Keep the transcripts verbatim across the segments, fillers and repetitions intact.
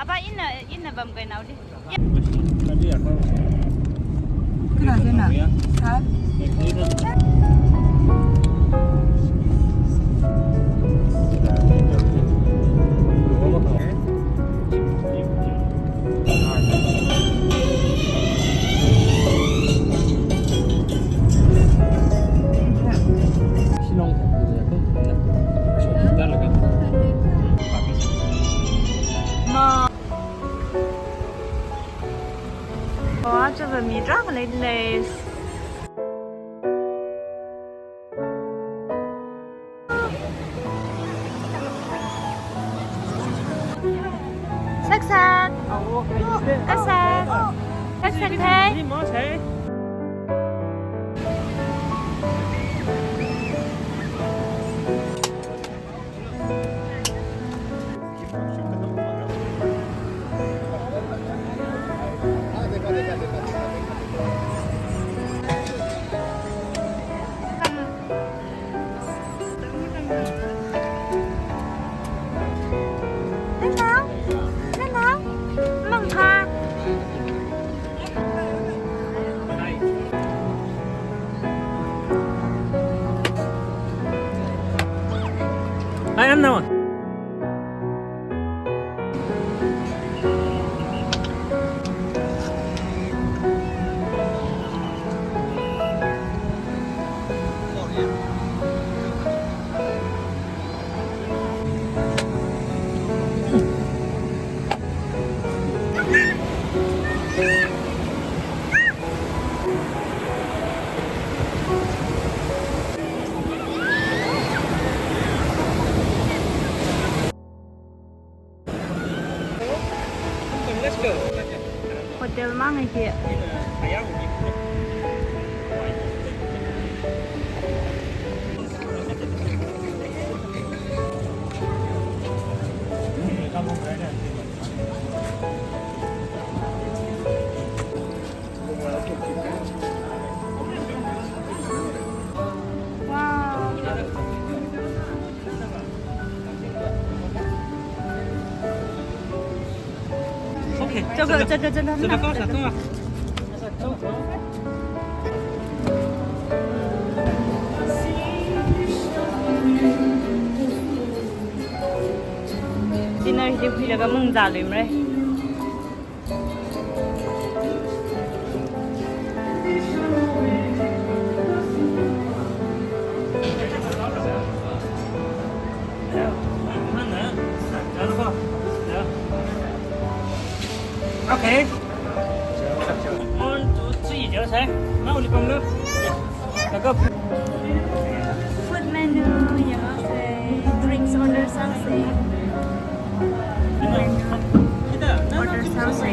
Apa ina, ina bam kai nauli. Kena kena. Ha? Ma. Oh, aja va mi dra khalei lei. Saksak. Saksak. Saksak hai. Nana, nana, mangkha. Hi, Anna. Hotel mang ahi. Wow. Okay. Coba, coba, coba, coba. Dinner hi khuilaga mung zāluimara. Okay. One, two, three, just say. Now, you come look. Food menu, yangse, drinks order sāse. Order sāse.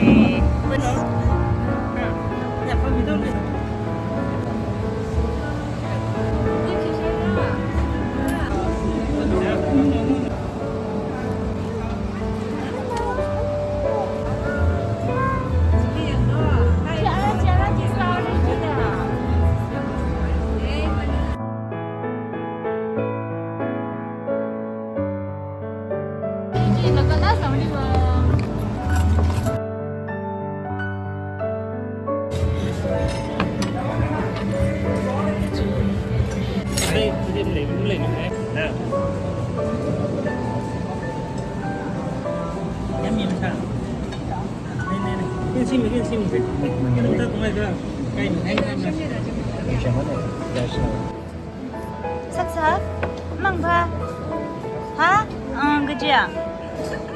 Saksak, mangva. Ha? Ah, kajiya.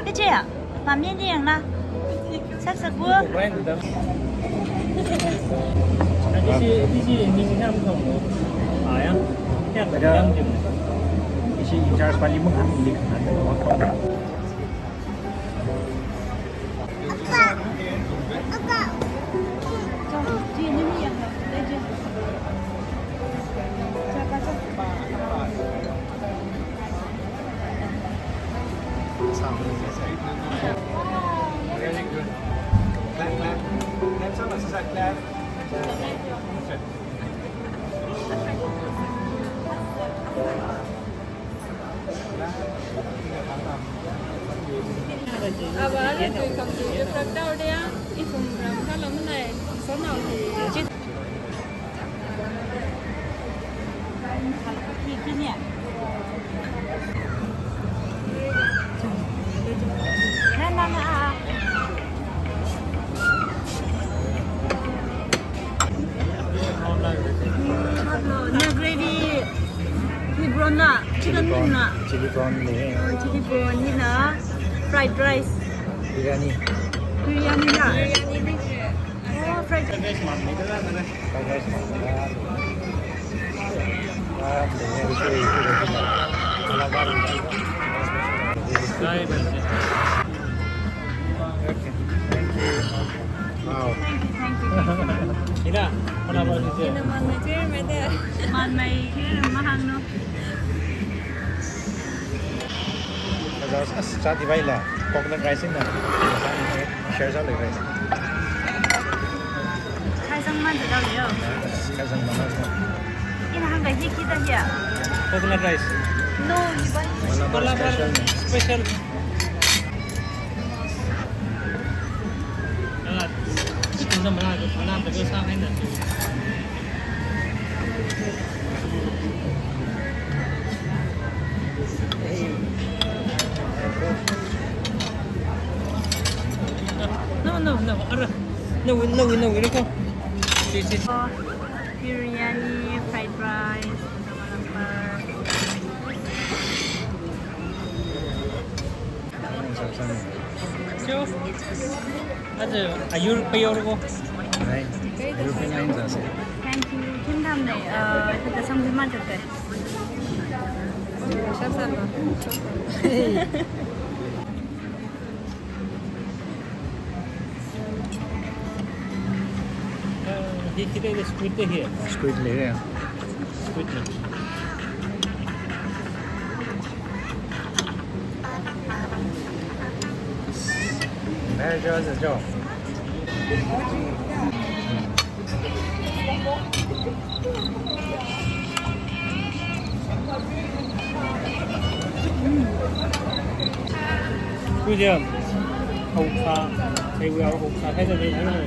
Kajiya. Pamyali yangna. Saksak bu. This is, this is, this is, ah, yeah. Yeah, yeah. This is in charge, pali mung, ah, ini kan ada. Very good. Clap, clap. Clap, sama, sama, clap. Ava, ara tui kham tui, tui prak tau dea, i phung ram kha lam nai, so nau ti. Na, na, na. Na gravy, hi prawn na, chicken prawn na. Chili prawn le. Oh, chili prawn hina, fried rice. Biryani. Biryani na. Oh, fried rice. Fried rice man. Wow. Thank you, thank you, thank you. Ina, mana ba ni je? Ina man mai je, mai de. Man mai je, mahang no. As, as, chati bai la. Coconut rice na. Share sa le rice. Khai sang man je dao le yo. Khai sang man je. Ina hang kai hi ki da ya. Coconut rice. No, hi bai. Malabar special. Special. No, no, no, ara. No, no, no, no, no. Si, si. Biryani, fried rice, Cho. Aja ayur payor ko. Nai. Ayur payor sa se. Thank you. Kim dam nei, uh, kita sambil macet deh. Shasana. Hi, hi, hi, squid hi. Squid le. Squid le. Very good, good job. Kuya, oksa, saya oksa, saya jadi, saya jadi.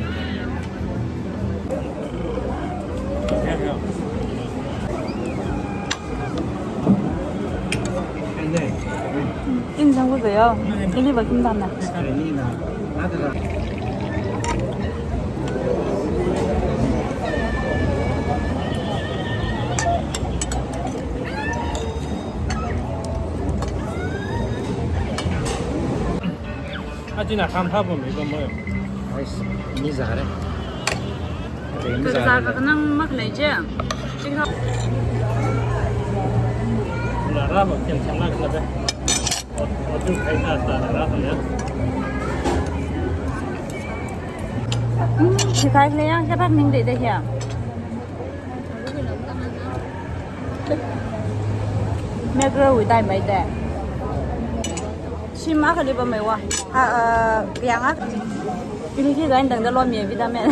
Ya, ya. Tingzang ko yo. Ini ba kim dam na. Achina kham phapam mi ba mo. Ais, mi zare. Ate mi zare. Zaka nang mak nei je. Ching ha. La ra ba kem chang la ka be. Otu khai ta ta la ra ta ya. Hmm, shikai le yang shapak ning de de ya. Mackerel wui tai mai de. Shim akhali ba mai wa. Ha, uh, yang ak. Ini ki gain dang da lo mi vitamin.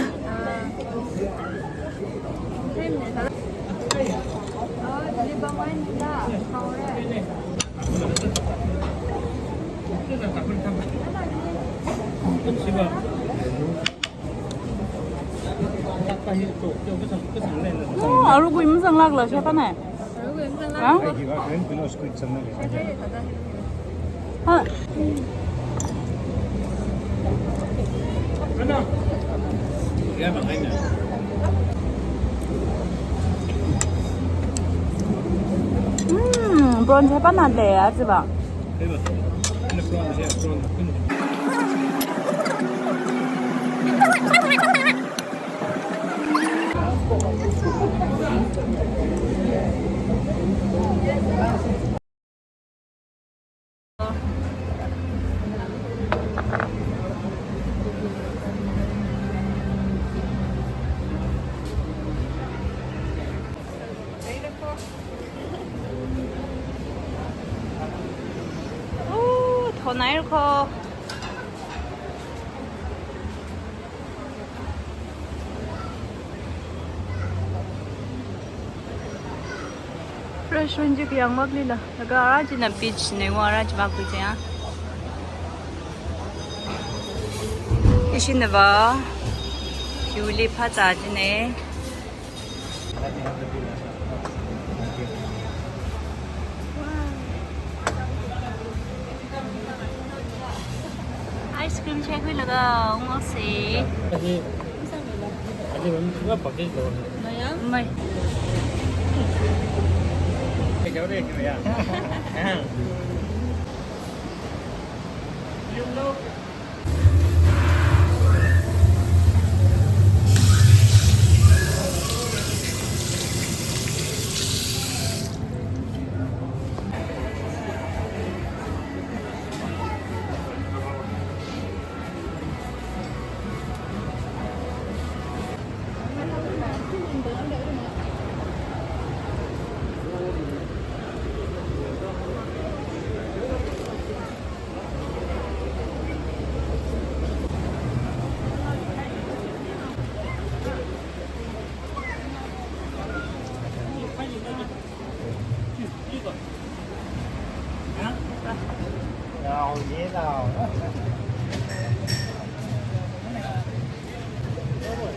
Oh, aru kui masang lak la, siapa na? Aru kui masang lak. Ha? Ha? Hmm, prawn siapa na le, aja ba. Oh, thonai ko. Restaurant chi kayang mak lila. Laga ara china beach nei wa ara chi mak kui chaya. Ishinava, hiwuili phāzā jine. Ice cream shake hui laga ungse. Aji, aji, mama package lo. Mai.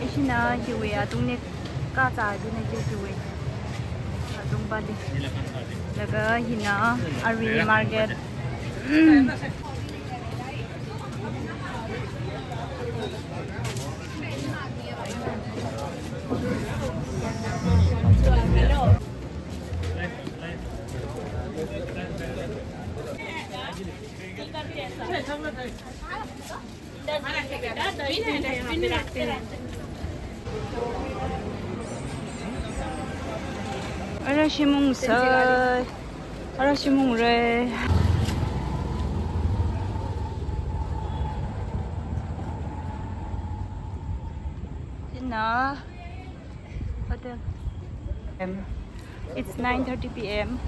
Ishina hiwui atungli kazā jine, hiwui atung pali. Laga hina Ari market. Ara shimung sai. Ara shimung re. Ina hotel. Em, it's nine thirty P M.